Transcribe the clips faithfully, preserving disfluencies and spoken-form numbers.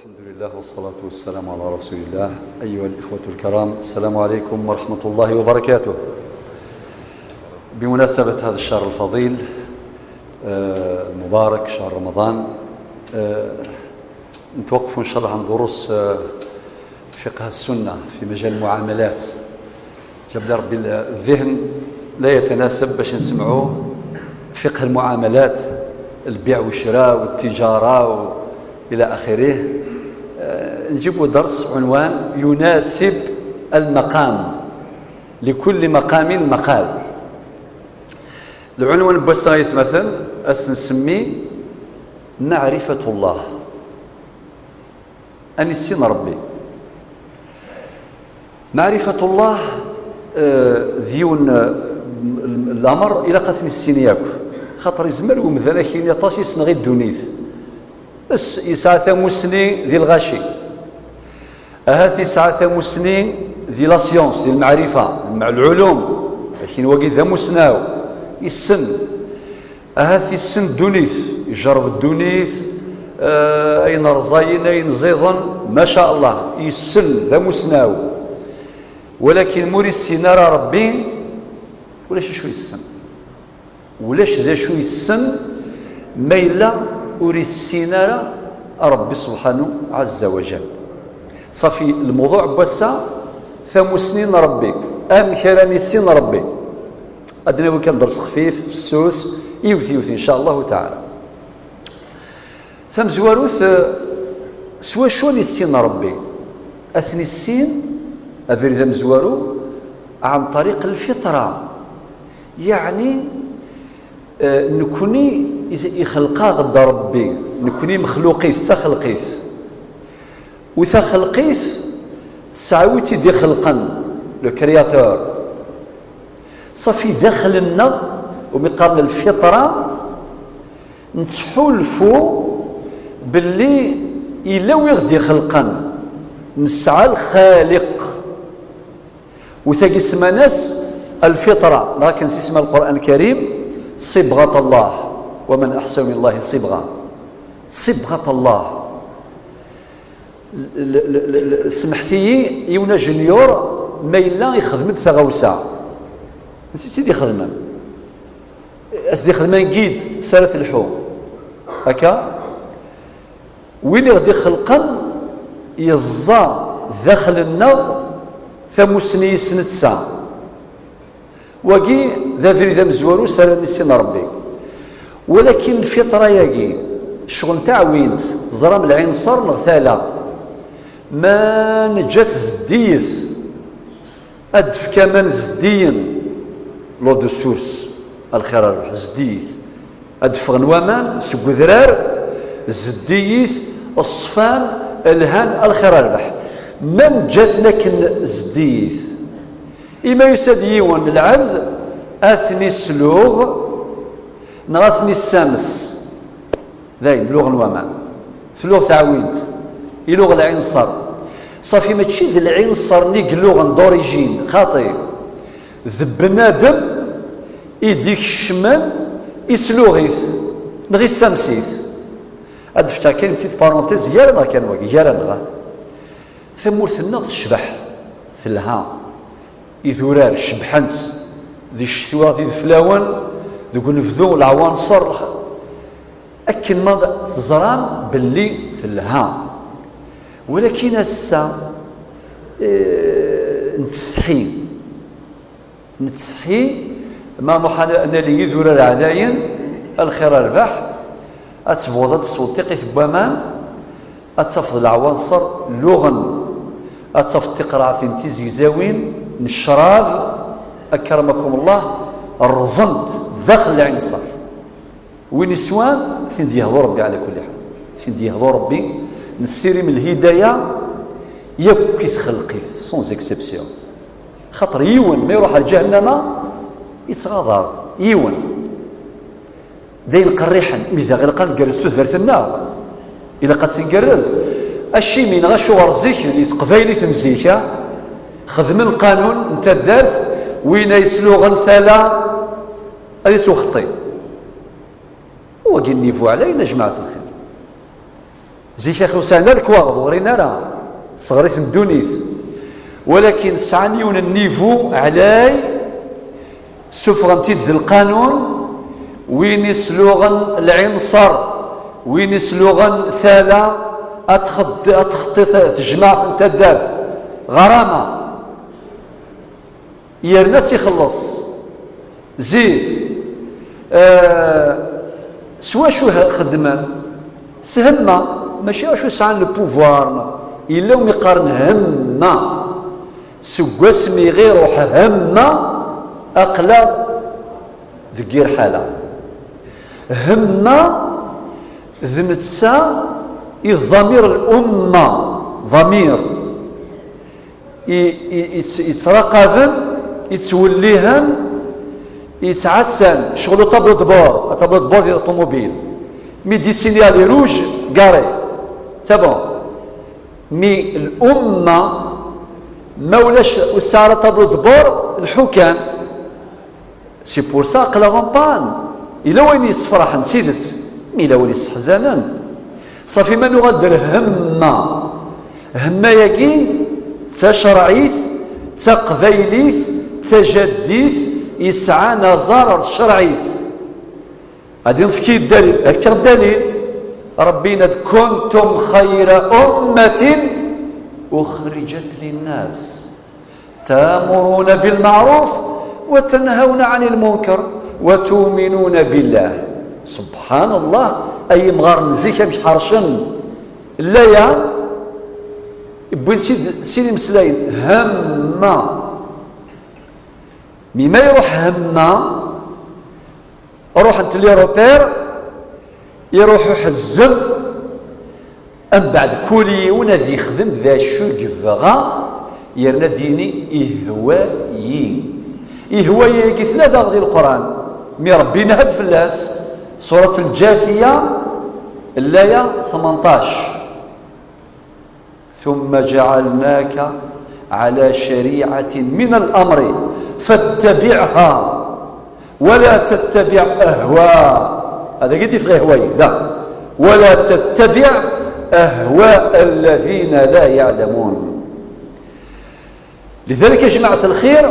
الحمد لله والصلاة والسلام على رسول الله. أيها الإخوة الكرام، السلام عليكم ورحمة الله وبركاته. بمناسبة هذا الشهر الفضيل، آه، المبارك، شهر رمضان، آه، نتوقفوا إن شاء الله عن دروس، آه، فقه السنة في مجال المعاملات. جاب لي ربي الذهن لا يتناسب باش نسمعوا فقه المعاملات، البيع والشراء والتجارة و-، إلى آخره. آه، نجيبوا درس عنوان يناسب المقام، لكل مقام مقال. العنوان بوسايث مثلا أسنسمي معرفة الله، أن يسين ربي. معرفة الله، آه، ديون، آه، الأمر إلى قتل السينياك. خاطر يزمر ومذانا كيني طاس يسنغي الدونيث. بس يسعى ثموسني ذي الغاشي. أهات يسعى ثموسني ذي لاسيونس، ذي المعرفة، مع العلوم. لكن وقي ذا مسناو، يسن. Ahat yessen ddunit, ijerreb ddunit, eh, ayen rẓayen, ayen ẓiḍen, ma sha Allah, yessen, d amusnaw. Walakin ma ur issin ara Rebbi, ulac acu yessen. Ulac d acu yessen ma yella ur issin ara Rebbi subḥanahu ɛazza wa jal. Ṣafi, lmuḍuɛ n wass-a, tamusni n Rebbi. Amek ara nissin Rebbi? Ad nawi kan ders xfif, fessus, yiwet yiwet, in ca Allahu taɛala. Tamezwarut, eh, s wacu ad nissin Rebbi? Ad t-nissin, abrid amezwaru, ɛan ṭariq lfitra. Yeɛni, eh, nekni i, ixelq-aɣ-d Rebbi, nekni mexluqit, d taxelqit. U taxelqit tesɛa wi tt-id-ixelqen, le créateur. Ṣafi daxel-nneɣ, umi qqaren lfitra, nettḥulfu belli yella wi ɣ-d-ixelqen, nesɛa lxaliq. U tagi semman-as lfitra, neɣ akken s isem Lqur'an Lkarim, صبغة الله، ومن أحسن من الله صبغة. صبغة الله. L-, l-, l-, l-, semḥet-iyi, yiwen ajnyur ma yella ixdem-d taɣawsa, ansi tt-id-ixedmen? As-d-ixdem angid s ara telḥu. Akka? Win i ɣ-d-ixelqen yeẓẓa daxel-nneɣ tamusni-is netta. Wagi d abrid amezwaru s ara nissin Rebbi. Walakin lfitra-yagi, ccɣel n taɛwint, teẓram lɛinṣer neɣ tala, ma neǧǧa-tt zeddiyet, ad d-tefk aman zeddiyen, l'eau de source, a lxir a rrbeḥ, zeddiyet. Ad d-ffɣen waman seg udrar, zeddiyit, ṣfan, lhan, a lxir a rrbeḥ. Ma neǧǧa-ten akken zeddiyit, imi yusa-d yiwen lɛebd, ad ten-isluɣ, neɣ ad ten-issames. Dayen, luɣen waman. Tluɣ taɛwint, iluɣ lɛinṣer. Ṣafi, mačči d lɛinṣer-nni i iluɣen d'origine, xaṭi. D bnadem i d-ikecmen, isluɣ-it, neɣ issames-it. Ad d-fkeɣ kan une petite parenthèse, gar-aneɣ kan wagi, gar-aneɣ. Tamurt-nneɣ tecbeḥ, telha. Idurar cebḥen-tt, di ccetwa, d ideflawen, deg unebdu, leɛwanṣer, akken ma teẓram belli telha. Walakin ass-a, eh, nettsetḥi. Nettsetḥi, ma nruḥ ad nali idurar ɛlayen, a lxir a rrbeḥ, ad tebɣuḍ ad tesweḍ tiqit n waman, ad tafeḍ leɛwanṣer luɣen, ad tafeḍ tiqerɛatin tizegzawin n ccrab, akramakum Allah, rrẓent daxel lɛinṣer. Win iswan, tin d-yehdu Rebbi ɛla kulli ḥal. Tin d-yehdu Rebbi, nessirim lhidaya yakk i txelqit, sans exception. Xaṭer yiwen, ma iruḥ ar ǧahennama, yettɣaḍ-aɣ. Yiwen. D ayen qerriḥen, mi d aɣ-ilaq ad ngerrez tudert-nneɣ. Ilaq ad tt-ngerrez. Acimi neɣ acuɣer zik, di teqbaylit n zik, a, xedmen lqanun n taddart, win ay yesluɣen tala, ad yettwexṭi. Wagi nnivu ɛlayen, a jmaɛat lxir. Zik, axi, ur sɛin ara lekwaɣeḍ, ur ɣrin ara, sɣer-iten ddunit. Walakin sɛan yiwen n niveau ɛlay, ssufɣen-t-id d lqanun, win isluɣen lɛinṣer, win isluɣen tala, ad txeḍ-, ad txeṭṭi t-, tejmaɛt n taddart, ɣarama. Yerna ad tt-ixelleṣ. Zid, eh, s wacu he-, xeddmen? S hemma, mačči acu sɛan le pouvoir, neɣ yella umi qqaren hemma. Seg wasmi i ɣ-iruḥ hemma, aql-aɣ deg yir ḥala. Hemma d netta i d ḍamir l-umma, ḍamir. I, i, i, ittraqaben, ittwellihen, ittɛassan, ccɣel tableau de bord, tableau de bord di l'automobile. Mi d-isini les rouges, garé. C'est bon. Mi l'umma, ma ulac, ur tesɛi ara tableau de bord, lḥu kan. C'est pour ça, aql-aɣ en panne. Yella wayen yessefraḥen, d tidet, mi yella wayen yesseḥzanen. Ṣafi, ma nuɣal d lhemma. Hemma-agi d tacerɛit, d taqbaylit, d tajaddit, yesɛan aẓar ar tcerɛit. Ad nefki ddalil, ad fkeɣ ddalil. Ṛebbi yenna-d: كنتم خير أمة أخرجت للناس. تأمرون بالمعروف وتنهون عن المنكر وتؤمنون بالله. سبحان الله، ay imɣaren n zik amek ḥercen. Laya, wwin-tt-id sin imeslayen, hemma. Mi ma iruḥ hemma, ruḥent les repères, iruḥ uḥezzeb, mbeɛd kul yiwen ad yexdem d acu yebɣa, yerna ad d-yini: "Ihwa-yi." Ihwa-yi-agi tella daɣ di Leqran, mi Ṛebbi inehhed fell-as, Surat Lǧafiya, laya tmenṭac. ثم جعلناك على شريعة من الأمر فاتبعها ولا تتبع أهواء. هذا قد يفغي هواي ده. ولا تتبع أهواء الذين لا يعلمون. لذلك يا جماعة الخير،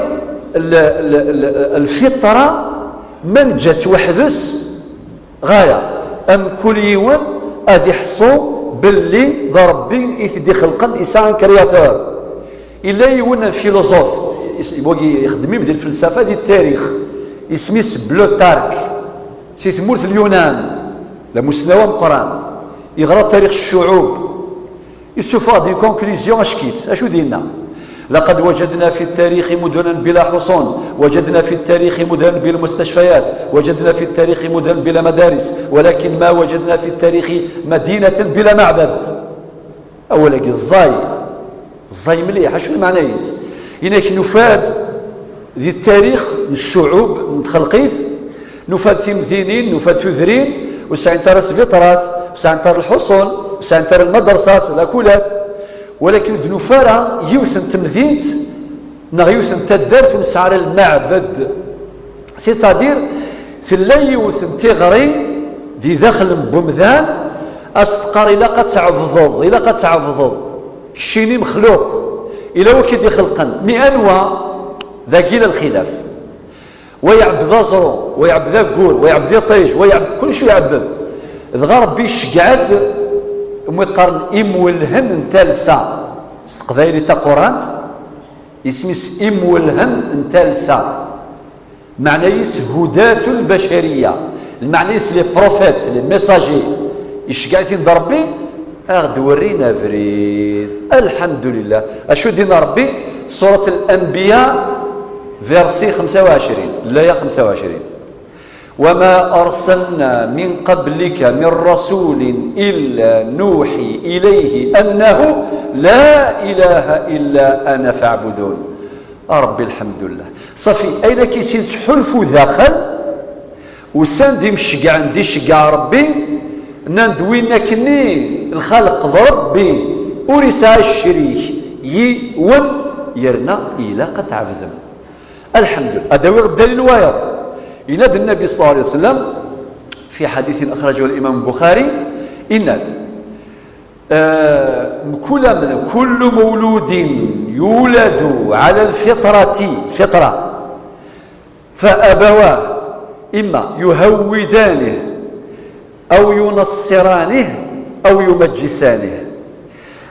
ال-، ال-، ال-، الفطرة ما نجات وحدس غاية. أم كل يوم أذي حصو باللي ذا ربي يتدي خلقا إنسان كرياتور. إلا يونا فيلوزوف يس-، يبغي يخدم يبدي الفلسفة دي التاريخ. اسمي سبلوتارك. سي ثمورة اليونان. لمستوى مقران. يغرى تاريخ الشعوب. Isuffeɣ-d une conclusion ackit, acu d-yenna? لقد وجدنا في التاريخ مدنا بلا حصون، وجدنا في التاريخ مدنا بلا مستشفيات، وجدنا في التاريخ مدنا بلا مدارس، ولكن ما وجدنا في التاريخ مدينة بلا معبد. Awal-agi ẓẓay, ẓẓay mliḥ, acu d lmeɛna-is? Yenna-k nufa-d di ttarix n ccuɛub n txelqit, nufa-d timdinin, nufa-d tudrin, ur sɛint ara sbiṭrat, ur sɛint ara lḥuṣun, ur sɛint ara lmadrasat, lakulat, walakin ur d-nufa ara yiwet n temdint neɣ yiwet n taddart ur nesɛi ara lmeɛbed. C'est-à-dire, tella yiwet n tiɣri di daxel n wemdan, as-teqqar: "Ilaq ad tɛebdeḍ, ilaq ad tɛebdeḍ keččini mexluq, ila win i d-ixelqen." Mi anwa? Dagi la lxilaf. Wa iɛebbed aẓru, wa iɛebbed aggur, wa iɛebbed iṭij, wa iɛebbed, kullec iɛebbed. Dɣa Ṛebbi iceggeɛ-d, umi qqaren imwellhen n talsa. S teqbaylit taqurant, isem-is imwellhen n talsa. Meɛna-is hudatul bacariya. Lmeɛna-is les prophètes, les messagers. Iceggeɛ-iten-id Ṛebbi, a ɣ-d-werrin abrid. Alḥemdulillah. Acu d-yenna Ṛebbi? Surat Al-Anbiya, verset xemsa u ɛecrin, laya xemsa u ɛecrin. وما أرسلنا من قبلك من رسول إلا نوحي إليه أنه لا إله إلا أنا فاعبدون. A Ṛebbi, lḥemdullah. Ṣafi, ayen akka i sin ttḥulfu daxel, usan-d imceggɛen d iceggeɛ Ṛebbi, nnan-d win akkenni lxalq d Ṛebbi, ur isɛi ccrik yiwen, yerna ilaq ad t-tɛebdem. Alḥemdulillah. Ad awiɣ ddalil wayeḍ. Yenna-d Nnabi صلى الله عليه وسلم في حديث أخرجه الإمام البخاري، yenna-d: آه، كل من، كل مولود يولد على الفطرة، الفطرة، فأبواه إما يهودانه أو ينصرانه أو يمجسانه.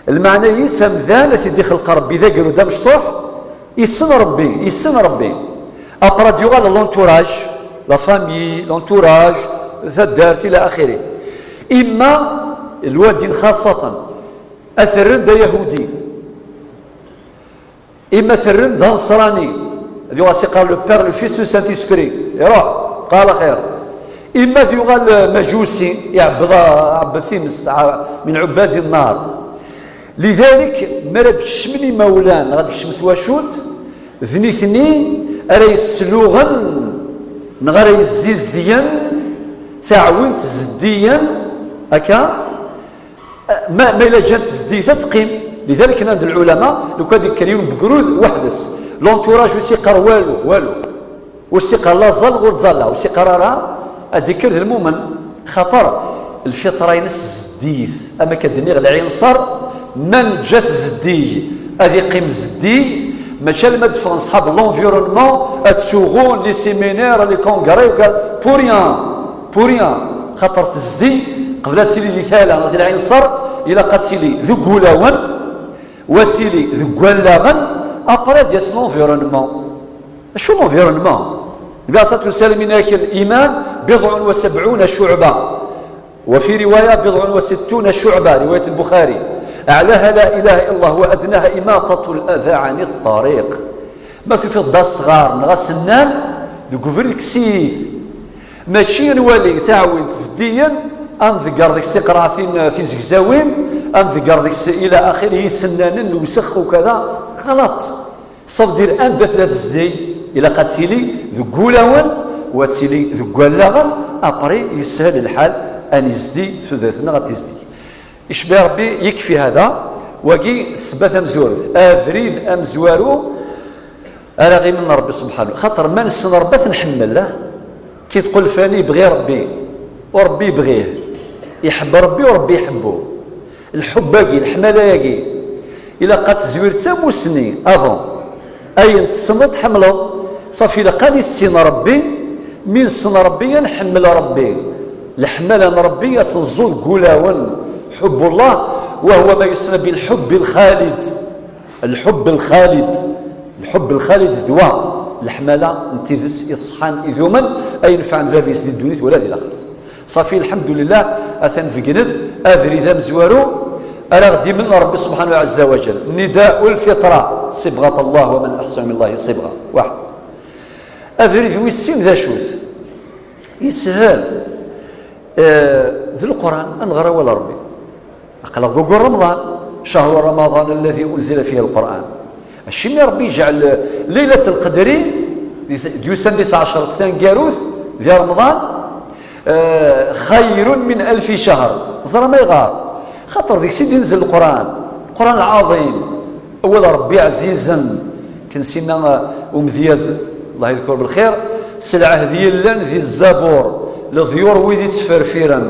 Lmeɛna-is, amdan ad t-id-ixleq Ṛebbi d agrud amecṭuḥ, yessen Ṛebbi, yessen Ṛebbi. Après ad yuɣal l'entourage, la famille, l'entourage, taddart, ila axiri. Imma lwaldin xaṣṣatan, ad t-rren d ayahudi, imma ad t-rren d aneṣrani, ad yuɣal as-iqqar le Père, le Fils, le Saint-Esprit, iruḥ, qal axir. Imma ad yuɣal maǧusi, iɛebbed, iɛebbed times, min ɛubbadi nnar. Lidalik, mi ara d-kecmen imawlan, neɣ ad d-kecmen twacult, d nitni ara yesluɣen, neɣ ara yezzizdiyen taɛwint zeddiyen, akka, ma, ma yella ǧǧant zeddiyen, ad teqqim. Lidalik, nnan-d lɛulama, lukan ad d-yekker yiwen n wegrud weḥd-s, l'entourage ur s-iqqar walu, walu. Ur s-iqqar la ẓẓal, ur ẓẓal la, ur s-iqqar ara ad d-ikker d lmumen, xaṭer lfiṭra-ines zeddiyet. Am akka d-nniɣ, lɛinṣer ma neǧǧa-t zeddig, ad iqqim zeddig, mačči alma d-ffɣen ṣḥab l'environnement, ad ttuɣun les séminaires, les congrès, pour rien, pour rien, xaṭer tezdi, qbel ad tili di tala neɣ di lɛinṣer, ilaq ad tili deg wulawen, wa tili deg wallaɣen, après ad yas l'environnement. Acu l'environnement? Nnbi alayhi ṣṣalatu wassalam yenna-ak: الإيمان بضع وسبعون شعبة، وفي رواية بضع وستون شعبة، رواية البخاري، أعلاها لا إله إلا الله وأدناها إماطة الأذى عن الطريق. Ma tufiḍ d asɣar neɣ asennan, deg ubrid kkes-it. Mačči ad nwali taɛwint zeddiyen, ad nḍegger deg-s tiqraɛtin tizegzawin, ad nḍegger deg-s ila axiri isennanen, lewsex ukada, xalaṭ. Ça veut dire, anda tella tezdeg, ilaq ad tili deg wulawen, wa ad tili deg wallaɣen, après yeshel lḥal ad nezdi tudert-nneɣ ad tizdig. Icbi Ṛebbi, yekfi hada, wagi ssebba tamezwarut, abrid amezwaru ara ɣ-imel Ṛebbi subḥanahu. Xaṭer ma nessen Ṛebbi ad t-nḥemmel, ah? Ki tqul fani yebɣi Ṛebbi, u Ṛebbi yebɣih, iḥebb Ṛebbi u Ṛebbi iḥebbu. Lḥubb-agi, leḥmala-agi, ilaq ad tezwir d tamusni, avant. Ayen tessneḍ ad tḥemmleḍ, ṣafi ilaq ad issin Ṛebbi, mi nessen Ṛebbi ad nḥemmel Ṛebbi. Leḥmala n Ṛebbi ad tenẓu deg wulawen. حب الله وهو ما يسمى بالحب الخالد. الحب الخالد. الحب الخالد d wa. Leḥmala n tidet iṣeḥḥan idumen, ay inefɛen bab-is di ddunit wala di laxert. Ṣafi, lḥemdulillah, atan beggen-d abrid amezwaru ara ɣ-d-imel Ṛebbi subḥanahu ɛezza wa jall. نداء الفطرة، صبغة الله، ومن أحسن من الله صبغة. Waḥed. Abrid wis sin d acu-t? Yeshel. Eh, d Leqran, ad nɣer awal Ṛebbi. Aql-aɣ deg waggur Remḍan. شهر رمضان الذي أنزل فيه القرآن. Acimi Ṛebbi yejɛel Laylat Lqedri, d-yusan di tɛecṛet taneggarut di Remḍan, eh, خير من ألف شهر. Teẓram ayɣer? Xaṭer deg-s i d-inzel Leqran. Leqran lɛaḍim. Awal Ṛebbi ɛzizen, ken sinna, uh, umedyaz, Allah yedker belxir, s lɛehd yellan di Zabur, leḍyur wid ittferfiren,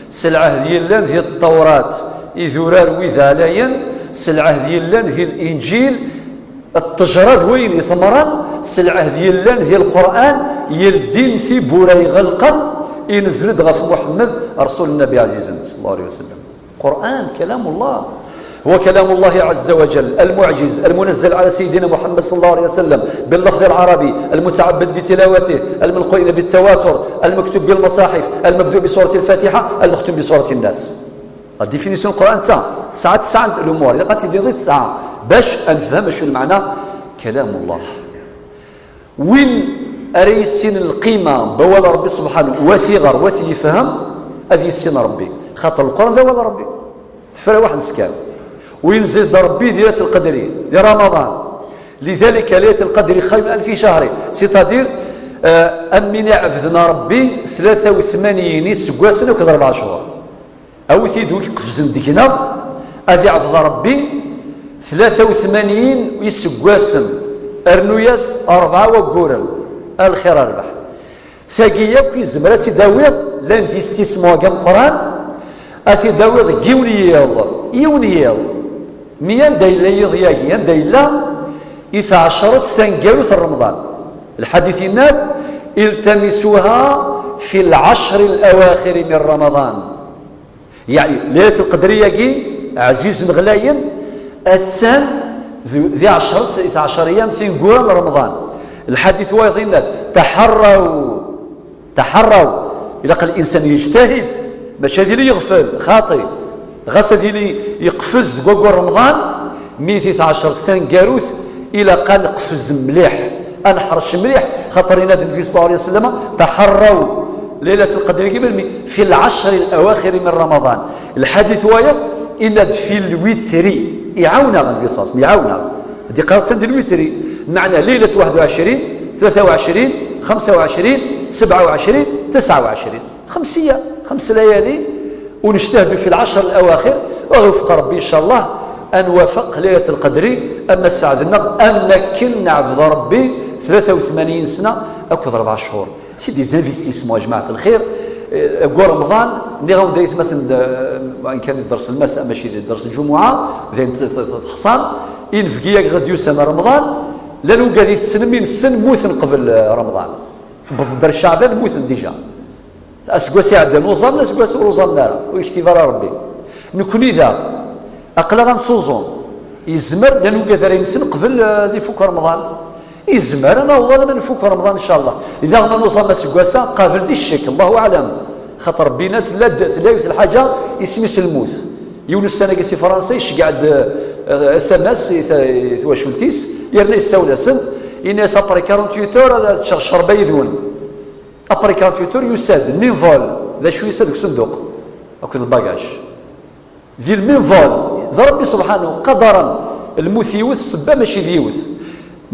s lɛehd yellan di Ṭṭawrat, idurar wid ɛlayen, s lɛehd yellan di Linǧil, ṭṭejra d wayen itemmren, s lɛehd yellan di Lqur'an, yeldin tiwwura iɣelqen, inzel-d ɣef Muḥemmed, Rasul Nnabi ɛzizen, sallallahu alayhi wa sallam. القرآن كلام الله، هو كلام الله عز وجل المعجز المنزل على سيدنا محمد صلى الله عليه وسلم باللفظ العربي المتعبد بتلاوته المنقول إلينا بالتواتر المكتوب بالمصاحف المبدوء بسورة الفاتحة المختوم بسورة الناس. La définition n Lqur'an d ta, tesɛa tesɛa n lumuṛ, ilaq ad tili tesɛa bac ad nefhem acu lmeɛna كلام الله. Win ara yissinen lqima n wawal n Ṛebbi subḥanahu, wa t-iɣer, wa t-yefhem, ad yissin Ṛebbi. Xaṭer Leqran d awal n Ṛebbi. Tefra waḥed n skan. Win zid Ṛebbi di Laylat Lqedri, di Ramaḍan. لذلك ليلة القدر خير من ألف شهر. C'est-à-dire, euh, am win iɛebden Ṛebbi tlata u tmanyin iseggasen akked ṛebɛa cchur. Awit-id wi iqefzen deg-neɣ ad iɛbed Ṛebbi tlata u tmanyin iseggasen, rnu-yas ṛebɛa wagguren, a lxir a rrbeḥ. Tagi yakk izmer ad tt-id-awiḍ, l'investissement-agi ameqqran, ad t-id-awiḍ deg yiwen yiḍ. Yiwen yiḍ, mi anda yella yiḍ-yagi, anda yella i tɛecret taneggarut n Remḍan. Lḥadit yenna-d: "Iltamisuha fi lɛecr l-awaxir min Ramaḍan." Yeɛni, Laylat Lqedri-yagi, ɛzizen ɣlayen, attan d, di ɛecret, i tɛecr ayyam tineggura n Remḍan. Lḥadit wayeḍ yenna-d: "Taḥerraw." Taḥerraw, ilaq linsan yejtahid, mačči ad yili yeɣfel, xaṭi. Ɣas ad yili yeqfez deg waggur Remḍan, mi di tɛecret taneggarut, ilaq ad neqfez mliḥ, ad neḥrec mliḥ, xaṭer yenna-d Nnbi ṣella Llahu ɛalayhi wa sallam: "Taḥerraw Laylat Lqedr-agi melmi? Fi lɛecr l-awaxir min Ramaḍan." Lḥadit wayeḍ, yenna-d: "Fi lwitri." Iɛawen-aɣ Nnbi ṣella Llahu ɛalayhi wa sallam, iɛawen-aɣ. Ad iqaṛ-d lwitri, meɛna Laylat waḥed u ɛecrin, tlata u ɛecrin, xemsa u ɛecrin, sebɛa u ɛecrin, tesɛa u ɛecrin. Xemsiya, xems layali, u nejtahidu fi lɛecr lawaxir, u aɣ-iwefeq Ṛebbi, ncallah, ad nwafeq Laylat Lqedri, ama sseɛd-nneɣ, am akken neɛbed Ṛebbi tlata u tmanyin sna akked ṛebɛa cchur. C'est des investissements, a jmaɛat lxir. Eh, deg Remḍan, nniɣ-awen-d, ay atmaten, eh, wayen kan di dders n lmasa, mačči di dders n lǧumuɛa, d ayen t-, t-, t-, texṣam, inebgi-agi ɣer d-yusan Remḍan, llan wigad i tessnem i nessen mmuten qbel, eh, Remḍan. Wwḍen-d ar Ceɛban, mmuten dija. Aseggas iɛeddan uẓamen, aseggas ur uẓamen ara, ur yektib ara Ṛebbi. Nekni daɣ, aql-aɣ ad nettuẓum. Yezmer, llan wigad ara yemmten qbel, eh, ad ifuk Remḍan. Yezmer ad naweḍ alamma nfuk Remḍan, ncallah. Daɣen ad nuẓam aseggas-a, qabel di ccek, Allahu aɛlam. Xaṭer Ṛebbi yenna-d tella-d, tella yiwet lḥaǧa, isem-is lmut. Yiwen ussan-agi si Fransa, iceggeɛ-d, eh, S M S i ta-, i twacult-is, yerna yessawel-asent, yenna-yas: "Après quarante-huit heures, ad ččeɣ ccerba yid-wen." Après quarante-huit heures, yusa-d, le même vol, d acu yessa deg usenduq, akked lbagaj. Di le même vol, d Ṛebbi subḥanahu, qadaren. Lmut yiwet, ssebba mačči d yiwet.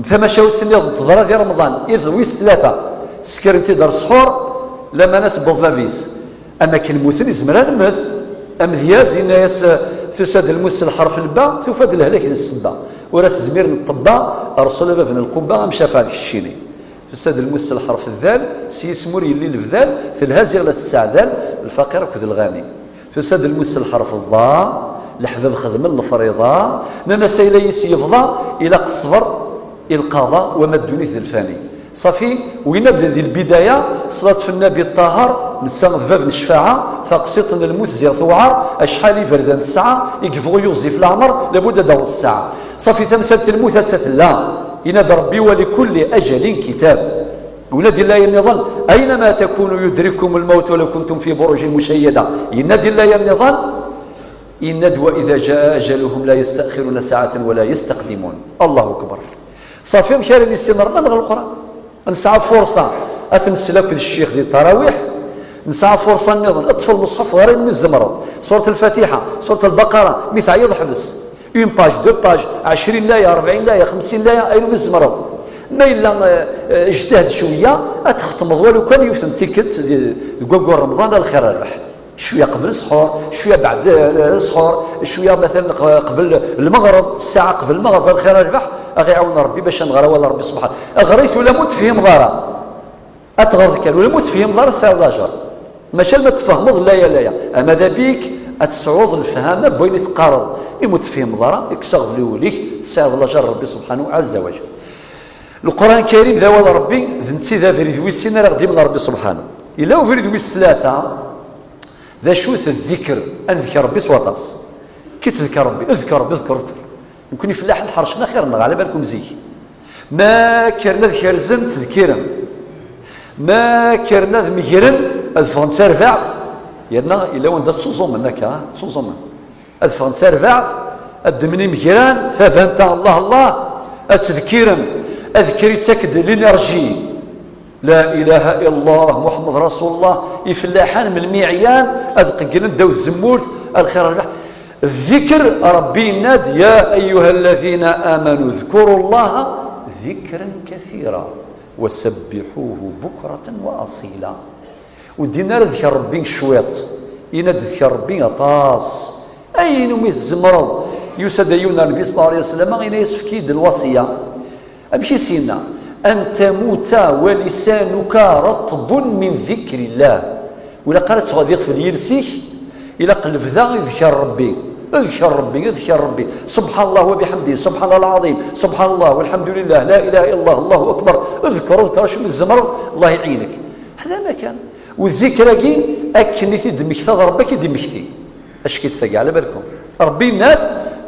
Tamacahut nniḍen teḍra di Remḍan, iḍ wis tlata, ssekren-t-id ar ṣṣḥur, lamana tewweḍ bab-is. Am akken mmuten, izmer ad nemmet. Amedyaz yenna-yas, tusa-d lmut s lḥerf n lba, tufa-d lehlak d ssebba. Ur as-zmiren ṭṭebba, Ṛṛesul a bab n lqubba, am cafeɛ d keččini. Tusa-d lmut s lḥerf n dal, s yisem ur yelli lebdal, telha ziɣ la tesseɛdal, lfaqir akked lɣani. Tusa-d lmut s lḥerf ḍa, leḥbab xedmen lefriḍa, nnan-as ayla-is yebḍa, ilaq ṣṣber i lqaḍa, wama ddunit d lfani. Ṣafi, winna d di lbidaya, ṣṣlat f Nnabi Ṭṭaher, netta d bab n ccfaɛa, taqsiṭ n lmut ziɣ tewɛer, acḥal iberdan tesɛa, i yebɣu yuɣzif leɛmer, labud ad d-taweḍ ssaɛa. Ṣafi, tamsalt n lmut atta tella, yenna-d Ṛebbi: "Wa likulli ajalin kitab." Yenna-d di laya nniḍen: "Aynama takunu yudrikkum lmawt walaw kuntum fi burujin mushayyada." Yenna-d di laya nniḍen, yenna-d: "Wa idha jaa ajaluhum la yastaxiruna saɛatan wa la yastaqdimun." Allahu akbar. Ṣafi, amek ara nissin Ṛebbi neɣ Leqran? Nesɛa furṣa ad t-nsel akked ccix di ttarawiḥ, nesɛa furṣa nniḍen, ṭṭef lmeṣḥaf, ɣer ayen mi tzemreḍ. Surat Lfatiḥa, Surat Lbaqara, mi teɛyiḍ ḥbes. Une page, deux pages, ɛecrin laya, rebɛin laya, xemsin laya, ayen umi tzemreḍ. Ma yella, eh, eh, ijtihd cwiya, ad txetmeḍ walu kan yiwet n tikkelt di, deg waggur Remḍan, a lxir a rrbeḥ. Cwiya qbel ṣṣḥur, cwiya beɛd, eh, ṣṣḥur, cwiya matalan q-, qbel lmeɣreb, ssaɛa qbel lmeɣreb, a lxir a rrbeḥ, a ɣ-iɛawen Ṛebbi bac ad nɣer awal n Ṛebbi subḥan. Ɣer-it ula ma ur tefhimeḍ ara. Ad tɣreḍ kan, ula ma ur tefhimeḍ ara tesɛiḍ lajer. Mačči alma tfehmeḍ laya laya, ama d abik ad tesɛuḍ lefhama n wayen i teqqareḍ. Imi ur tefhimeḍ ara, kkes aɣbel i wul-ik, tesɛiḍ lajer n Ṛebbi subḥanahu ɛazza wa jal. Leqran Karim d awal n Ṛebbi, d netta i d abrid wis sin ara ɣ-d-imen Ṛebbi subḥanahu. Yella ubrid wis tlata, d acu-t ddikr, ad nedker Ṛebbi s waṭas. Ki tedker Ṛebbi, edker Ṛebbi, edker Ṛebbi. Nekni fellaḥen ḥercen axir-nneɣ, ɛla balkum zik. Ma kkren ad kerzen, ttdekkiren. Ma kkren ad megren, ad ffɣen d tarbaɛt. Yerna yella wanda ttuẓumen akka, ttuẓumen. Ad ffɣen d tarbaɛt, ad ddmen imegran, tabant-a, Allah, Allah, ad ttdekkiren, ad kker ittak-d l'énergie. La ilaha illallah, Muḥemmed Rasulullah, ifellaḥen melmi ɛyan, ad qegglen ddaw tzemmurt, a lxir a rrbeḥ. Ddikr, Ṛebbi yenna-d: "Ya ayyuha alladhina amanu dhkuru Llaha dhikran kathira, wa sabbiḥuhu bukratan wa asila." Ur d-yenna ara dker Ṛebbi cwiṭ, yenna-d dker Ṛebbi aṭas. Ayen umi tzemreḍ. Yusa-d yiwen ar Nnbi ṣella Llahu ɛalayhi wa sallam, yenna-yas: "Efk-iyi-d lwaṣiyya." Amek i s-yenna? "An tamuta wa lisanuka ratbun min dhikri Llah." Ur ilaq ara ad teffeɣ d iɣef n yiles-ik, ilaq lebda i dker Ṛebbi. Ḍker Ṛebbi, ḍker Ṛebbi. سبحان الله وبحمده، سبحان الله العظيم، سبحان الله والحمد لله، لا إله إلا الله، الله أكبر. Ḍker, ḍker acu mi tzemreḍ, Allah iɛinek. Hada ma kan. U ḍḍikr-agi, akken i t-id-temmektaḍ Ṛebbi, ad k-id-immekti. Acki-tt tagi, ɛla balkum. Ṛebbi yenna-d: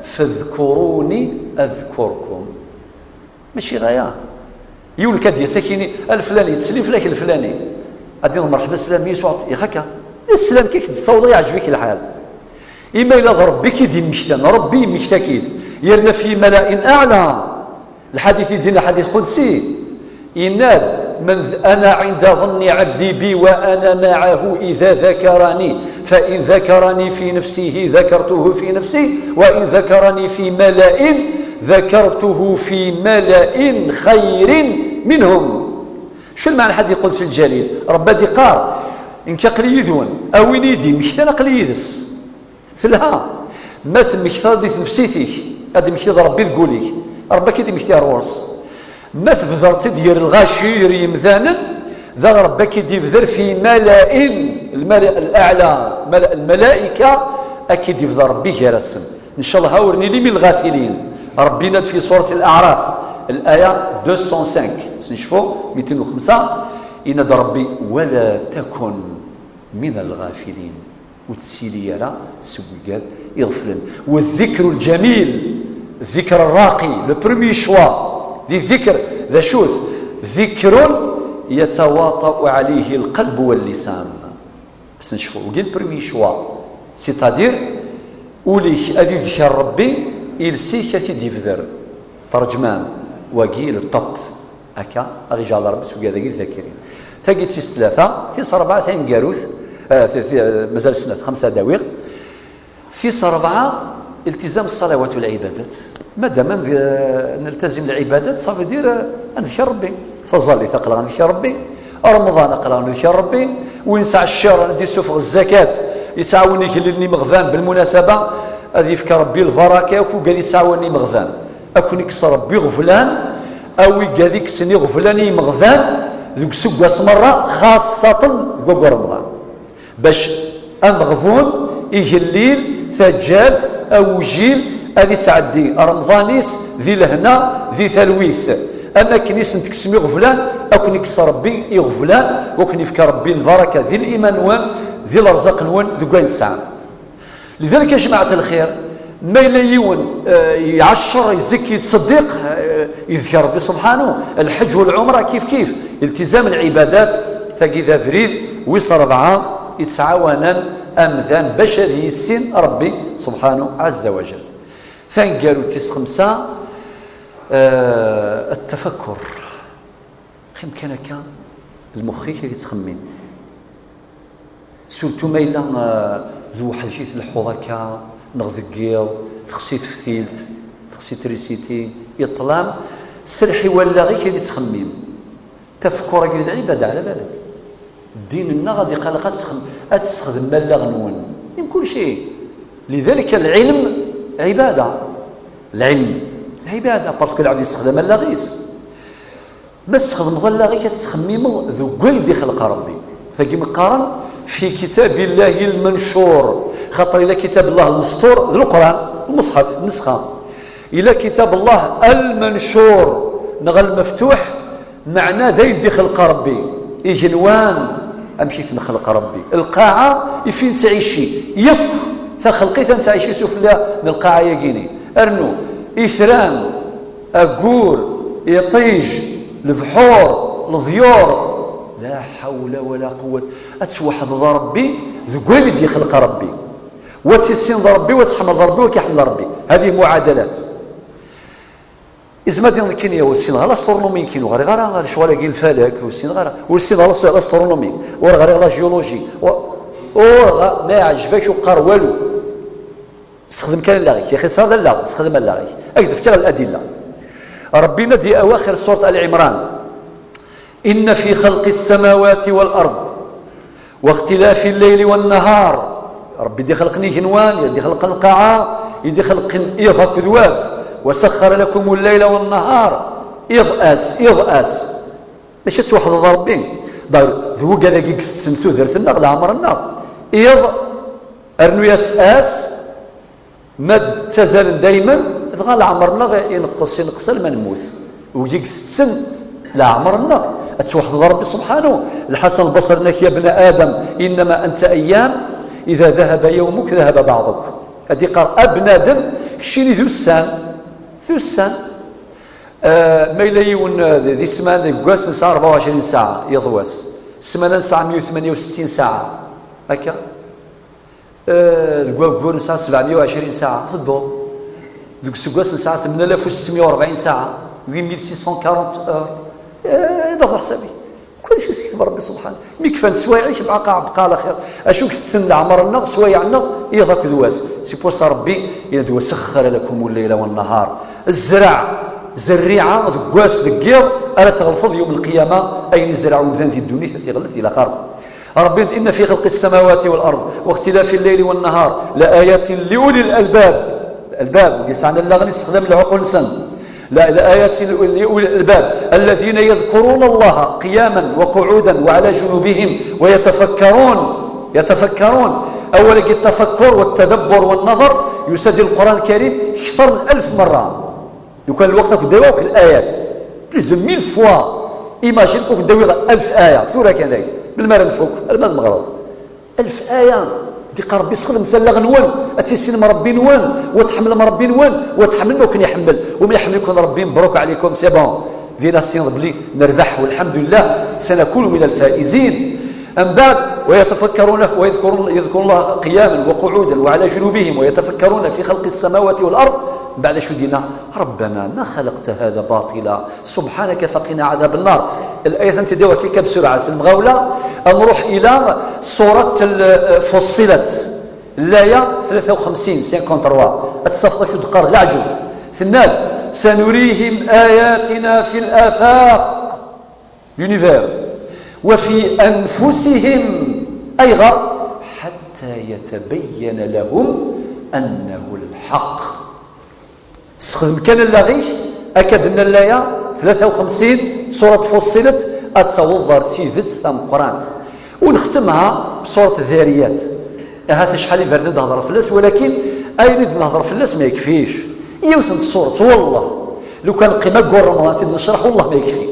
فاذكروني أذكركم. Mačči ɣaya. Yiwen kan ad d-yas ad k-yini: "A leflani, yettsellim fell-ak leflani." Ad d-tiniḍ: "Merḥba, slam, yis waɛṭ-, ixaka." D sslam kan i k-d-ssawḍeɣ, yeɛǧeb-ik lḥal. Ima yella d Ṛebbi i k-id-yemmektan, Ṛebbi yemmekta-k-id. Yerna في ملأ أعلى. Lḥadit i d-yenna, ḥadit qudsi. Yenna-d: "من ذ-، أنا عند ظن عبدي بي وأنا معه إذا ذكرني، فإن ذكرني في نفسه ذكرته في نفسي، وإن ذكرني في ملأ ذكرته في ملأ خير منهم." Acu lmeɛna ḥadit qudsi lǧalil? Ṛebbi ad iqqar: "Nekk aql-i yid-wen, a win i yi-d-immektan aql-i yid-s." Telha. Ma temmektaḍ di tnefsit-ik, ad d-immekti Ṛebbi deg wul-ik. Ṛebbi ad k-id-immekti ar ɣur-s. Ma tbedreḍ-t-id gar lɣaci, gar yimdanen, daɣ Ṛebbi ad k-id-ibder في ملأ, الملأ الأعلى, ملأ الملائكة, ad k-id-ibder Ṛebbi gar-asen. Ncallah ur nili من الغافلين. Ṛebbi yenna-d في سورة الأعراف, الآية deux cent cinq, s necfu, mitin u xemsa, yenna-d Ṛebbi: "ولا تكن من الغافلين." Ur ttili ara seg wigad iɣeflen. والذكر الجميل, الذكر الراقي, le premier choix di ذكر, d acu-t? ذكر يتواطأ عليه القلب واللسان. Ad s-necfu, wagi le premier choix. C'est-à-dire, ul-ik ad idker Ṛebbi, iles-ik ad t-id-ibder. Ṭerǧmam, wagi le top. Akka, ad ɣ-iǧɛel Ṛebbi seg wigad-agi d ḍakirin. Tagi d tis tlata, tis ṛebɛa taneggarut, eh, ti-, ti-, mazal snat, xemsa ad awiɣ. Tis ṛebɛa, التزام الصلوات والعبادات. Madam ad n-, neltazim lɛibadat, ça veut dire, eh, ad nedker Ṛebbi. Taẓallit aql-aɣ nedker Ṛebbi. Remḍan aql-aɣ nedker Ṛebbi. Win yesɛa cciṛ, ad d-issufeɣ zzakat, yettɛawan igellilen imeɣban, belmunasaba, ad yefk Ṛebbi lbaraka akk ugad yettɛawanen imeɣban. Ad ken-ikkes Ṛebbi iɣeblan, a wigad ikksen iɣeblan i yimeɣban deg useggas merra, xaṣṣaten deg waggur Remḍan. Bac ameɣbun, igellil, taǧǧalt, awjil, ad isɛeddi Remḍan-is di lehna, di talwit. Am akken i sen-tekksem iɣeblan, ad ken-ikkes Ṛebbi iɣeblan, u ad ken-ifk Ṛebbi lbaraka di liman-nwen, di lerẓaq-nwen, deg wayen tesɛam. لذلك يا جماعة الخير، ma yella yiwen, eh, iɛeccer, izekki, yettṣeddiq, eh, idker Ṛebbi subḥanu, lḥeǧ u lɛumra kif kif, التزام العبادات, tagi d abrid wis ṛebɛa yettɛawanen amdan bac ad yissin Ṛebbi subḥanu ɛazza wa jal. Taneggarut tis xemsa, eh, التفكر. Xim kan akka, lmux-ik ad yettxemmim. Surtout ma yella, eh, d weḥd-k i tleḥḥuḍ akka, neɣ deg yiḍ, texsi teftilt, texsi trisiti, i ṭṭlam, serreḥ i wallaɣ-ik ad yettxemmim. Tafekkur-agi d lɛibada, ɛla balak. Ddin-nneɣ ad iqalaq ad txem-, ad tessexdem allaɣ-nwen. I mkul cay. لذلك العلم عبادة. العلم عبادة، parce que lɛebd yessexdam allaɣ-is. Ma tessexdmeḍ allaɣ-ik ad tettxemmimeḍ deg wayen d-ixleq Ṛebbi. Tagi mi qqaren في كتاب الله المنشور. Xaṭer ila kitab Allah lmesṭur, d Leqran, lmeṣḥaf, nnusxa. Ila kitab Allah lmencur, neɣ lmeftuḥ, meɛna d ayen d-ixleq Ṛebbi. Igenwan, amek i ten-xleq Ṛebbi. Lqaɛa, ifi nettɛici. Yakk taxelqit ad nettɛici sufella n lqaɛa-yagini. Rnu, itran, aggur, iṭij, lebḥur, leḍyur. La ḥawla wala quwwat. Ad tweḥdeḍ Ṛebbi deg wayen i d-ixleq Ṛebbi. Wa tissineḍ Ṛebbi, wa tḥemmleḍ Ṛebbi, wa k-iḥemmel Ṛebbi. هذه معادلات. Izmer ad d-iniḍ nekkini ur ssineɣ ara l'astronomie nekkini, ur ɣriɣ ara lecɣal-agi n lfalak, ur ssineɣ ara, ur ssineɣ ara l'astronomie, ur ɣriɣ la géologie, ur, ur ɣ-, ma iɛǧeb-ak ur qqar walu. Sexdem kan allaɣ-ik, yaxi tesɛiḍ allaɣ, sexdem allaɣ-ik. Ad k-d-fkeɣ ladilla. Ṛebbi yenna-d di awaxir surat Ali Ɛimran: إن في خلق السماوات والأرض واختلاف الليل والنهار. Ṛebbi i d-ixelqen igenwan, i d-ixelqen lqaɛa, i d-ixelqen iḍ akked wass. وسخر لكم الليل والنهار. Iḍ ass, iḍ ass. Mačči ad tweḥdeḍ Ṛebbi. D'ailleurs, d wigad-agi i itetten tudert-nneɣ, leɛmer-nneɣ. Iḍ, rnu-yas ass, Ma d-ttazalen daymen, dɣa leɛmer-nneɣ ineqqes, ineqqes alma nemmut. Wigi i itetten leɛmer-nneɣ, ad twehdeḍ Ṛebbi subḥanu. Lḥasan Lbaṣri yenna-k: "Ya bna Adam, innama anta ayyam, ida dahaba yawmuk dahaba baɛḍuk." Ad d-iqqar: "A bnadem, keččini d ussan, d ussan." Ah, ma yella yiwen, ah, di, di ssmana, deg wass nesɛa rebɛa u ɛecrin saɛa, yiḍ wass. Ssmana nesɛa meyya u tmenya u settin saɛa. Akka? Eh, deg waggur nesɛa sebɛemya u ɛecrin saɛa, tedduḍ. Deg useggas nesɛa tmen alaf u settemya u rebɛin saɛa, huit mille six cent quarante heures. Eh, d aḍeḥ sabi. Kullec yekteb Ṛebbi subḥan. Mi kfan sswayeɛ-ik, bqa, bqa ɛla xir. Acu i itetten leɛmer-nneɣ, sswayeɛ-nneɣ, iḍ akked wass. C'est pour ça Ṛebbi yenna-d: "وسخر لكم الليل والنهار." Zreɛ, zerriɛa, deg wass, deg yiḍ, ara tɣelteḍ yawm lqiyama, ayen izreɛ umdan di ddunit, ad t-iɣellet di laxert. Ṛebbi: "إن في خلق السماوات والأرض واختلاف الليل والنهار لآيات لأولي الألباب." Albab, yesɛan allaɣen, yessexdamen lɛuqul-nsen. La, لآيات لأولي الألباب الذين يذكرون الله قياما وقعودا وعلى جنوبهم ويتفكرون. يتفكرون. Awal-agi التفكر والتدبر والنظر yusa-d di Lquran Lkarim kter n alef merra. Lukan lweqt akk d-iwaw akk layat. Plus de mille fois. Imagine akk d-awiḍ alef aya. Tura kan dagi. Melmi ara nfuk? Alma d lmeɣreb. Alef aya. D-iqqar Ṛebbi: "Sxedmet allaɣ-nwen, ad tissinem Ṛebbi-nwen, u ad tḥemmlem Ṛebbi-nwen, u ad tḥemmlem akken iḥemmel. Umi iḥemmel-iken Ṛebbi, mebruk ɛlikum, c'est bon." Din ad as-tiniḍ belli nerbeḥ, walḥemdulillah, سنكون من الفائزين. Mbeɛd, ويتفكرون, ويذكرون, يذكرون الله قياما وقعودا وعلى جنوبهم ويتفكرون في خلق السماوات والأرض. Mbeɛd acu d-yenna? "ربنا ما خلقت هذا باطلا، سبحانك فقنا عذاب النار." Layat-a n-, ad tt-id-awiɣ akka bsurɛa s lemɣawla, ad nruḥ ila surat al-, Fussilat, laya tlata u xemsin, cinquante-trois, ad tafeḍ acu d-teqqar, d leɛǧeb. Tenna-d: "سنريهم آياتنا في الآفاق", l'univers, "وفي أنفسهم". Ayɣer? "حتى يتبين لهم أنه الحق". Sexdem kan allaɣ-ik, akka d-tenna laya tlata u xemsin, surat Fussilat, ad taweḍ ɣer tidet tameqqrant. U nextemha bsurat Dhariyat. Ahat acḥal iberdan d-nehder fell-as, walakin ayen i d-nehder fell-as ma yekfic. Yiwet n tsurat, wallah, lukan neqqim aggur Remḍan ad tt-id-necreḥ, wallah ma yekfi.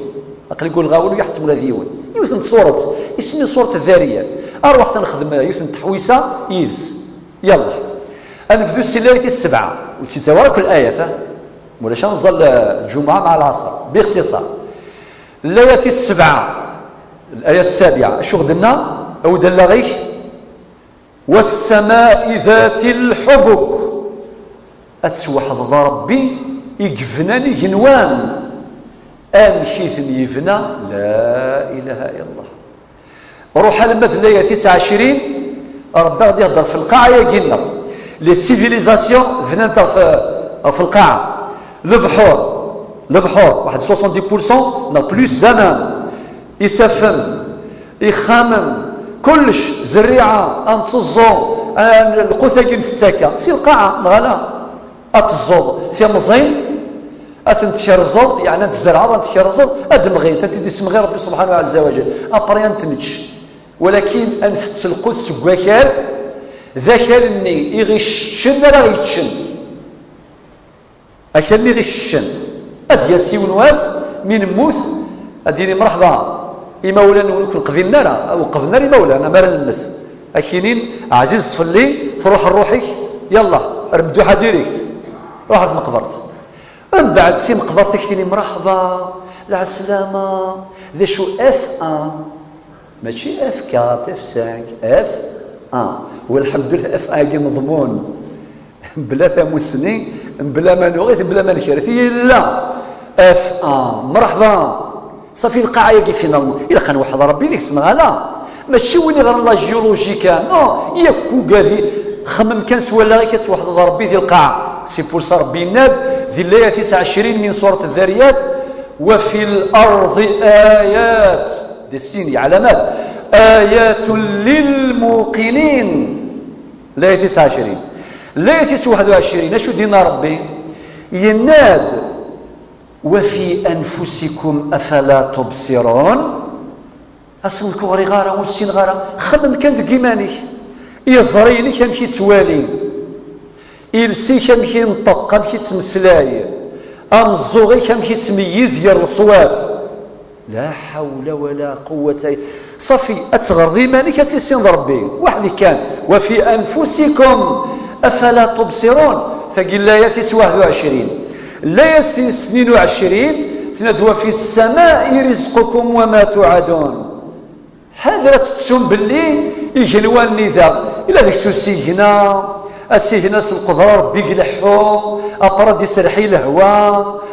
Aql-i deg ulɣawen u yeḥtem ula d yiwen. Yiwet n tsurat, isem-is surat Dhariyat. Arwaḥ ad nexdem yiwet n teḥwisa yid-s. Yallah. Ad nebdu si layat tis sebɛa. Ur tt-id-tawi ara akk layat, ha? Mulac ad nẓall, eh, lǧumuɛa mɛa lɛaṣer. Bixtiṣar. Layat tis sebɛa. Laya ssabiɛa. Acu ɣ-d-tenna? Awi-d allaɣ-ik. "والسماء ذات الحبك". Ad twehdeḍ Ṛebbi i yebnan igenwan. Amek i ten-yebna? La ilaha illallah. Ruḥ alamma d layat tis ɛecrin, Ṛebbi ad ɣ-d-ihedder f lqaɛa-yagi-nneɣ. Les civilisations bnant ɣef, ɣef lqaɛa. Lebḥur, lebḥur, waḥed soixante-dix pour cent neɣ plus d'aman. Isaffen, ixxamen, kullec, zerriɛa, ad nteẓẓu, ad n-, lqut-agi ntett akka, si lqaɛa, neɣ ala? Ad teẓẓuḍ timẓin, ad tent-tkerzeḍ, yeɛni ad tzerɛeḍ, ad tent-tkerzeḍ, ad d-mɣint, ad tent-id-issemɣi Ṛebbi subḥanahu ɛezza wa jell. Après ad tent-nečč. Walakin ad ntett lqut seg wakal, d akal-nni i ɣ-iceččen ara ɣ-yeččen. Akal-nni ɣ-iceččen. Ad d-yas yiwen wass, mi nemmut, ad d-yini: "Mreḥba, imawlan-nwen ur ken-qbilen ara, ur qeblen ara imawlan, amar ad nemmet." Ad k-inin: "Ɛzizet fell-i, truḥ ṛṛuḥ-ik, yallah, ar mduḥa direct, ruḥ ar tmeqbert." Mbeɛd timeqbert ad k-tini: "Mreḥba, lɛeslama, d acu F un?" Mačči F quatre, F cinq, F un. Walḥemdulillah, F un-agi meḍmun. Mebla tamussni, mebla ma nuɣ-it, mebla ma nekref, yella. F un, mreḥba. Ṣafi, lqaɛa-agi, finalement, ilaq ad nweḥḥed Ṛebbi deg-s, neɣ ala? Mačči win iɣran la géologie kan, non, yak ugadi, xemmem kan s wallaɣ-ik ad twehdeḍ Ṛebbi di lqaɛa. C'est pour ça Ṛebbi yenna-d di layat tis ɛecrin min surat Dhariyat: "وفي الأرض آيات", des signes, علامات, "آيات للموقنين". Layat tis ɛecrin. Layat tis waḥed u ɛecrin, acu d-yenna Ṛebbi? Yenna-d: "وفي أنفسكم أفلا تبصرون". Ass-a nekk ur ɣriɣ ara, ur ssineɣ ara. Xemmem kan deg iman-ik. Iẓri-inek amek i ttwalin. Iles-ik amek i yenṭeq, amek i ttmeslay, ameẓẓuɣ-ik amek i ttmeyyiz gar leṣwat. La ḥawla wala quwwata. Ṣafi, ad teɣreḍ iman-ik, ad tissineḍ Rebbi weḥd-k kan. Wa fi anfusikum afala tubṣirun. Tagi n layat tis waḥed u ɛecrin. Layat tis tnin u ɛecrin, tenna-d wa fi ssama'i rizqukum wa ma tu'adun. Ḥader ad tettum belli igenwan-nni da, ila deg-s usigna, asigna s lqedra Rebbi i ileḥḥu, apṛa ad iserreḥ i lehwa,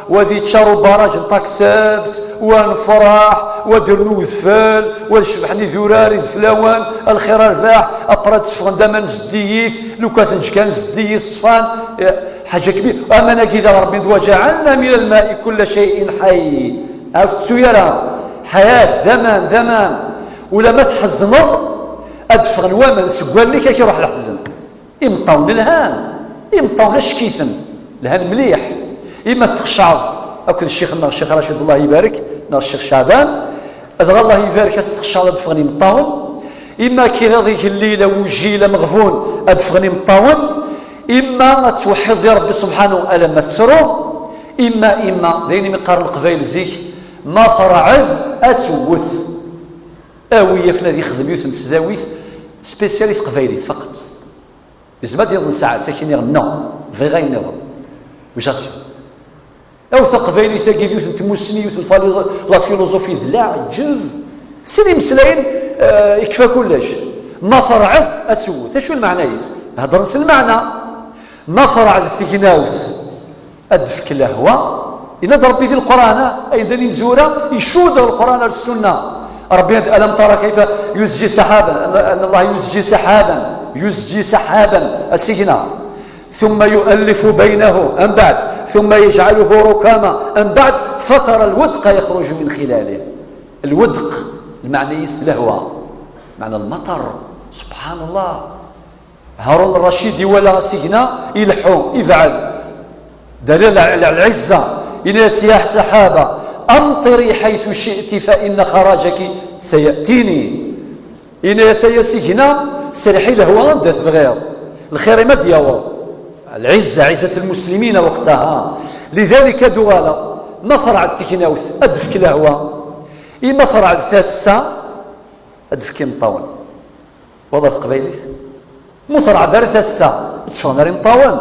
wa ad iččar ubaraǧ n taksebt, wa nefṛeḥ, wa d-irnu udfel, wa ad cebḥen idurar, ideflawen, a lxir a rrbeḥ, apṛa ad teffɣen d aman zeddigit, lukan tenǧ kan zeddigit ṣfan, eh, ḥaǧa kbir. Aman-agi d Rebbi, wa ǧeɛalna min lma'i kulla cay'in ḥay. Ur tettu ara. Ḥayat, d aman, d aman. Ula ma tḥezneḍ, ad d-ffɣen waman seg wallen-ik, ad k-iruḥ leḥzen. Imeṭṭawen lhan, imeṭṭawen acek-iten, lhan mliḥ. Ima txecɛeḍ akked ccix-nneɣ, Ccix Racid, Allah ibarek, neɣ Ccix Caɛban, dɣa Allah ibarek, ad txecɛeḍ ad d-ffɣen imeṭṭawen. Ima kiɣiḍ igellil, awujil, ameɣbun, ad d-ffɣen imeṭṭawen. Ima ad tweḥḥiḍ di Rebbi subḥanahu alamma tettruḍ. Ima, ima, d ayen imi qqaren Leqbayel zik, ma terɛed ad tewwet. Awi afnad ixdem yiwet n tesdawit spécial i teqbaylit faqet. Yezmer ad d-yaḍen saɛet, ad k-iniɣ non, bɣiɣ ayen nniḍen. Wicaṣ? Aw taqbaylit-agi d yiwet n tmussni, yiwet n fali-, la philosophie d leɛǧeb. Sin imeslayen, eh, ikfa kullec. Ma terɛed, ad tewwet. Acu lmeɛna-is? Heddren s lmeɛna. Ma terɛed tegnawt, ad d-tefk lehwa. Yenna-d Rebbi di Lqur'an, ayen d imezwura, icudd ɣer Lqur'an ar Ssunna. Rebbi yenna-d, ألم تر كيف يزجي سحابا, أن الله يزجي سحابا, يزجي سحابا, asigna. ثم يؤلف بينه, mbeɛd, ثم يجعله ركاما, mbeɛd, فترى الودق يخرج من خلاله. Lwedq, lmeɛna-is lehwa, meɛna lmaṭer, subḥan Allah. Harun Racid iwala asigna, ileḥḥu, ibɛed. Dalil ɛla lɛizza, yenna-yas, يا سحابة أمطري حيث شئت فإن خراجك سيأتيني. Yenna-yas, ay asigna, serreḥ i lehwa anda tebɣiḍ, lxir-im ad d-yaweḍ. Lɛizza, ɛizzat lmuslimin weqtaha. Lidalik ad uɣaleɣ, ma terɛed tegnawt, ad d-tefk lehwa. Ima terɛed tasa, ad d-tefk imeṭṭawen. Waḍa teqbaylit? Ma terɛed ara tasa, ur tteffɣen ara imeṭṭawen.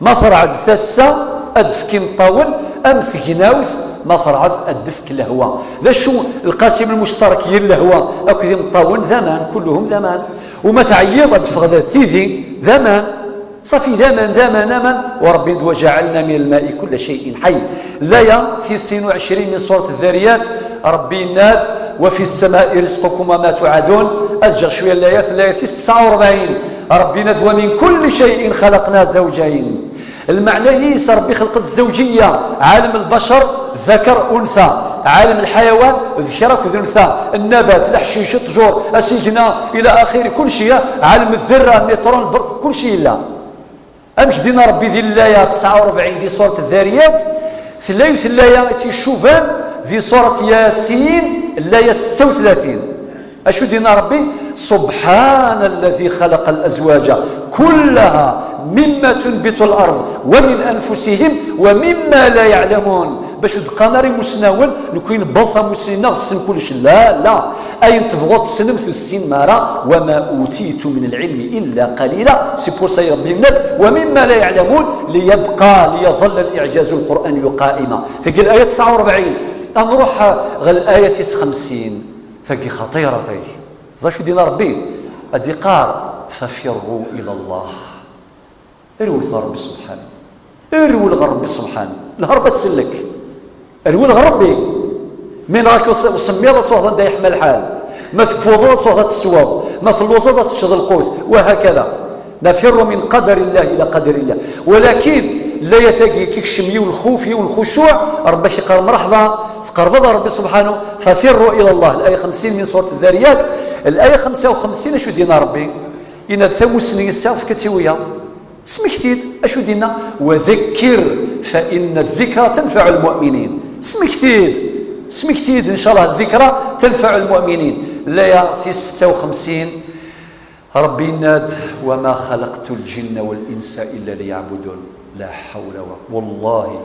Ma terɛed tasa, ad d-tefk imeṭṭawen, am tegnawt, ma terɛed ad d-tefk lehwa. D acu lqasim lmuctarak yir lehwa akked imeṭṭawen? D aman, kulluhum d aman. Uma teɛyiḍ ad d-teffɣeḍ tidi, d aman. Ṣafi, d aman, d aman, aman. U Rebbi yenna-d, وجعلنا من الماء كل شيء حي. Laya tis sin u ɛecrin min surat Ddariyat, Rebbi yenna-d, وفي السماء رزقكم وما توعدون. Ad ǧǧeɣ cwiya n layat, layat tis tesɛa u rebɛin. Rebbi yenna-d, ومن كل شيء خلقنا زوجين. Lmeɛna-is, Rebbi ixleq-d zzawǧiyya, ɛalem lbacer, ذكر أنثى, ɛalem lḥayawan, ذكر akked أنثى, nnabat, leḥcic, ṭṭjur, asigna, ila axiri, kulci, ɛalem dderra, nitṛun, lberq, kulci yella. Amek d-yenna Rebbi di laya tesɛa u rebɛin di surat Ddariyat, tella yiwet n laya i tt-icuban di surat Yasin, laya setta u tlatin. Acu d-yenna Rebbi? سبحان الذي خلق الأزواج كلها مما تنبت الأرض ومن أنفسهم ومما لا يعلمون. Bac ur d-qqaren ara imusnawen, nekni newweḍ tamusni-nneɣ, tessen kullec. La, la. Ayen tebɣuḍ tessnem-t, ur tessinem ara. وما أوتيتم من العلم إلا قليلا. C'est pour ça i Rebbi yenna-d, ومما لا يعلمون ليبقى ليظل الإعجاز القرآني قائما. Tagi laya tesɛa u rebɛin. Ad nruḥ ɣer laya tis xemsin. Tagi xaṭira, tagi. D acu i d-yenna Rebbi? Ad d-iqqar, ففروا إلى الله. Rwel ɣer Rebbi subḥanu. Rwel ɣer Rebbi subḥanu. Lherba tsellek. Rwel ɣer Rebbi. Mi nɣak usemmiḍ, ad truḥeḍ anda yeḥma lḥal. Ma tekfuḍeḍ, ad truḥeḍ ad tesweḍ. Ma telluẓeḍ, ad teččeḍ lqut. وهكذا. نفر من قدر الله إلى قدر الله. ولكن laya-agi, kikcem yiwen lxuf, yiwen lxucuɛ, Rebbi ak-iqqar, mreḥba, tqerrbeḍ ɣer Rebbi subḥanu, ففروا إلى الله. Laya xemsin min surat Ddariyat, laya xemsa u xemsin, acu d-yenna Rebbi? Yenna-d, tamusni i tesɛiḍ, efk-itt i wiyaḍ. Smekti-d, acu d-yenna? وذكر فإن الذكرى تنفع المؤمنين. Smekti-d, smekti-d, ncallah, الذكرى تنفع المؤمنين. Laya tis setta u xemsin. Ṛebbi yenna-d: "وما خلقت الجن والإنس إلا ليعبدون". La hawla wa-, wallahi,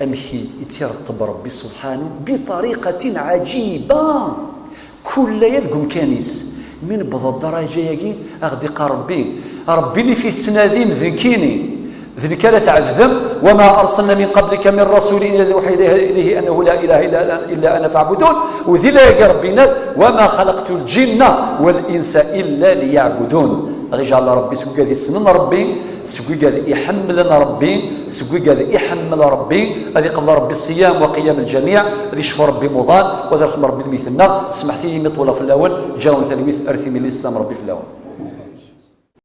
amek i, i tt-ireṭṭeb Ṛebbi subḥanu, بطريقة عجيبة. Kul aya deg umkan-is. Mi newweḍ ddaraǧa-yagi, a ɣ-d-iqqar Ṛebbi: "Ṛebbi-nni fi tettnadim d nekkini. D nekk ara tɛebdem, وما أرسلنا من قبلك من رسول إلا نوحي إليه أنه لا إله إلا أنا، إلا أنا فاعبدون." U di layagi Ṛebbi yenna-d: "وما خلقت الجن والإنس إلا ليعبدون." Ad iǧɛel Ṛebbi seg wigad issnen Ṛebbi, seg wigad iḥemmlen Ṛebbi, seg wigad iḥemmel Ṛebbi, ad iqbel Ṛebbi ṣṣiyam wa qiyam lǧamiɛ, ad icfu Ṛebbi imuḍan, wa ad irḥem Ṛebbi lmiyt-nneɣ. Smeḥt-iyi mi ṭwleɣ fell-awen, ǧǧiɣ-awen talwit ar timi n Lislam, Ṛebbi fell-awen.